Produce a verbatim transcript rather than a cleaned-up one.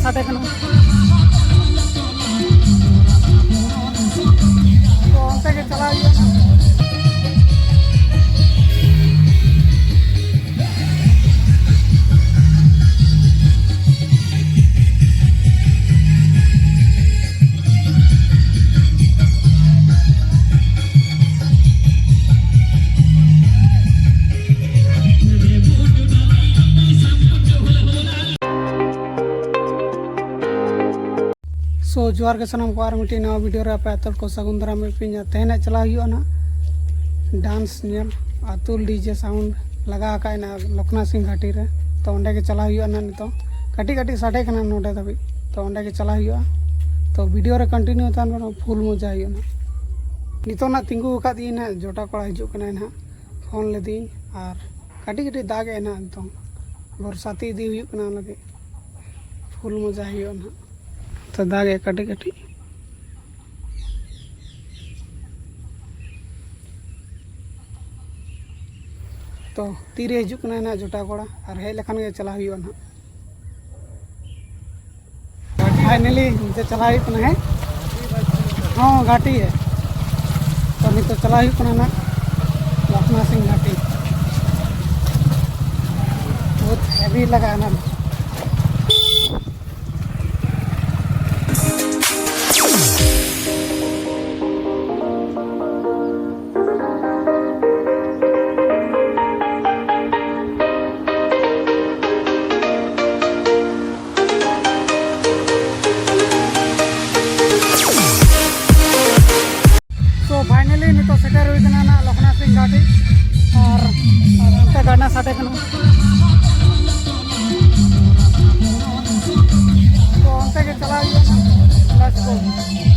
ᱥᱟᱰᱮ ᱠᱟᱱᱟ᱾ ᱛᱚ ᱚᱱᱛᱮ ᱜᱮ ᱪᱟᱞᱟᱣ ᱦᱩᱭᱩᱜᱼᱟ᱾ So, ᱡᱚᱦᱟᱨ ᱜᱮ ᱥᱟᱱᱟᱢ ᱠᱚ, ᱟᱨ ᱢᱤᱫᱴᱤᱡ ᱱᱟᱣᱟ ᱵᱷᱤᱰᱤᱭᱳ ᱨᱮ ᱟᱯᱮ ᱟᱛᱳ ᱠᱚ ᱥᱟᱹᱜᱩᱱ ᱫᱟᱨᱟᱢ ᱮᱫ ᱯᱮᱭᱟ᱾ ᱛᱮᱦᱮᱧ ᱪᱟᱞᱟᱣ ᱦᱩᱭᱩᱜᱼᱟ ᱱᱟᱜ ᱰᱟᱱᱥ ᱧᱮᱞ, ᱟᱛᱩᱞ ᱰᱤᱡᱮ ᱥᱟᱣᱩᱱᱰ ᱞᱟᱜᱟᱣ ᱟᱠᱟᱫ ᱱᱟᱜ ᱞᱚᱠᱷᱱᱟ ᱥᱤᱝ ᱜᱷᱟᱴᱤ ᱨᱮ᱾ ᱛᱚ ᱚᱸᱰᱮ ᱜᱮ ᱪᱟᱞᱟᱣ ᱦᱩᱭᱩᱜᱼᱟ ᱱᱟᱜ ᱱᱤᱛᱚᱜ᱾ ᱠᱟᱹᱴᱤᱡ ᱠᱟᱹᱴᱤᱡ ᱥᱟᱰᱮ ᱠᱟᱱᱟ ᱱᱚᱰᱮ ᱫᱷᱟᱹᱵᱤᱡ, ᱛᱚ ᱚᱸᱰᱮ ᱜᱮ ᱪᱟᱞᱟᱣ ᱦᱩᱭᱩᱜᱼᱟ᱾ ᱛᱚ ᱵᱷᱤᱰᱤᱭᱳ ᱨᱮ ᱠᱚᱱᱴᱤᱱᱤᱭᱩ ᱛᱟᱦᱮᱱ ᱵᱮᱱ, ᱯᱷᱩᱞ ᱢᱚᱡᱟ ᱦᱩᱭᱩᱜᱼᱟ ᱱᱟᱜ᱾ ᱱᱤᱛᱚᱜ ᱱᱟᱜ ᱛᱤᱸᱜᱩ ᱟᱠᱟᱫ ᱤᱧ ᱱᱟᱜ, ᱡᱚᱴᱟ ᱠᱚᱲᱟ ᱦᱤᱡᱩᱜ ᱠᱟᱱᱟᱭ ᱱᱟᱜ, ᱯᱷᱳᱱ ᱞᱮᱫᱤᱧ ᱟᱨ ᱠᱟᱹᱴᱤᱡ ᱠᱟᱹᱴᱤᱡ ᱫᱟᱜ ᱮ ᱱᱟᱜ ᱱᱤᱛᱚᱝ, ᱵᱚᱨᱥᱟᱛᱤ ᱤᱫᱤ ᱦᱩᱭᱩᱜ ᱠᱟᱱᱟ ᱚᱱᱟ ᱞᱟᱹᱜᱤᱫ᱾ ᱯᱷᱩᱞ ᱢᱚᱡᱟ ᱦᱩᱭᱩᱜᱼᱟ ᱱᱟᱜ᱾ ᱛᱚ ᱫᱟᱜ ᱮ ᱠᱟᱹᱴᱤᱡ ᱠᱟᱹᱴᱤᱡ᱾ ᱛᱚ ᱛᱤᱨᱮ ᱦᱤᱡᱩᱜ ᱠᱟᱱᱟᱭ ᱱᱟᱜ ᱡᱚᱴᱟ ᱠᱚᱲᱟ, ᱟᱨ ᱦᱮᱡ ᱞᱮᱠᱷᱟᱱ ᱜᱮ ᱪᱟᱞᱟᱣ ᱦᱩᱭᱩᱜᱼᱟ ᱱᱟᱜ᱾ ᱯᱷᱟᱭᱱᱟᱞᱤ ᱱᱤᱛᱚᱜ ᱪᱟᱞᱟᱣ ᱦᱩᱭᱩᱜ ᱠᱟᱱᱟ, ᱦᱮᱸ? ᱦᱚᱸ, ᱜᱷᱟᱴᱤ ᱜᱮ᱾ ᱛᱚ ᱱᱤᱛᱚᱜ ᱪᱟᱞᱟᱣ ᱦᱩᱭᱩᱜ ᱠᱟᱱᱟ ᱱᱟᱜ ᱞᱚᱠᱷᱱᱟ ᱥᱤᱝ ᱜᱷᱟᱴᱤ᱾ ᱵᱚᱦᱩᱛ ᱦᱮᱵᱤ ᱞᱟᱜᱟᱜᱼᱟ ᱱᱟᱜ᱾ So finally ᱱᱤᱛᱚᱜ ᱥᱮᱴᱮᱨ ᱦᱩᱭ ᱠᱟᱱᱟ ᱱᱟᱜ ᱞᱚᱠᱷᱱᱟ ᱥᱤᱝ ᱜᱷᱟᱴᱤ, ᱟᱨ ᱟᱨ ᱚᱱᱛᱮ ᱜᱟᱰᱟ ᱥᱟᱰᱮ ᱠᱟᱱᱟ᱾ ᱛᱚ ᱚᱱᱛᱮ ᱜᱮ ᱪᱟᱞᱟᱣ ᱦᱩᱭᱩᱜᱼᱟ ᱱᱟᱜ᱾ Let's go.